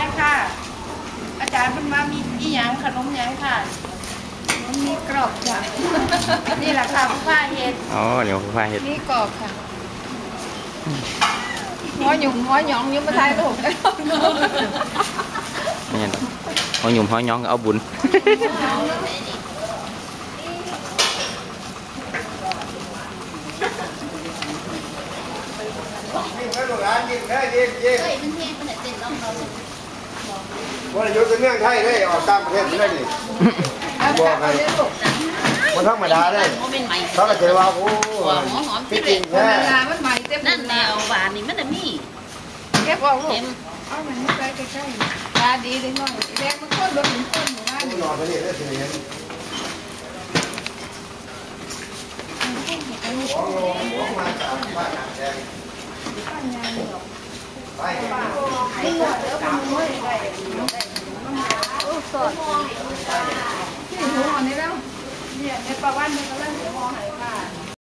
ໄດ້ຄ່ະ ອາຈານເພິ່ນວ່າມີອີ່ຫຍັງ ຂະໜົມຫຍັງຄ່ະ? ມັນມີກອບຄ່ະ ນີ້ລະຄ່ະ ຜູ້ພາເຮັດ. ອໍ ນີ້ຜູ້ພາເຮັດ ມີກອບຄ່ະ. ຫົວຫຍຸມຫົວຫຍອງຢູ່ມາຖ່າຍຮູບ ແມ່ນ ຫົວຫຍຸມຫົວຫຍອງກໍເອົາບຸນ. ບໍ່ໄດ້ຢູ່ແຕ່ເມືອງໄທເດ້ ອອກຕ່າງປະເທດເລີຍນີ້ ບອກໃຫ້ ບໍ່ທຳມະດາເດ້. ເຂົາກໍຈະວ່າ ໂອ້ ພິຈິງແທ້ ມັນໃໝ່ເຕັມ ນັ້ນແຫຼະ ຫວານນີ້ມັນນະມີ ເກັບອອກລູກ ເອົາມັນມາໃສ່ໃກ້ໆ ຕາດີເດັກນ້ອຍ ແບກມັນຄົນລົດມັນຄົນໝູ່ບ້ານນີ້. ໂອ້ ສອດ ທີ່ຫົວນີ້ແລ້ວ ແມ່ປາວັນເພິ່ນກຳລັງຊິຫໍ່ໃຫ້ຄ່ະ.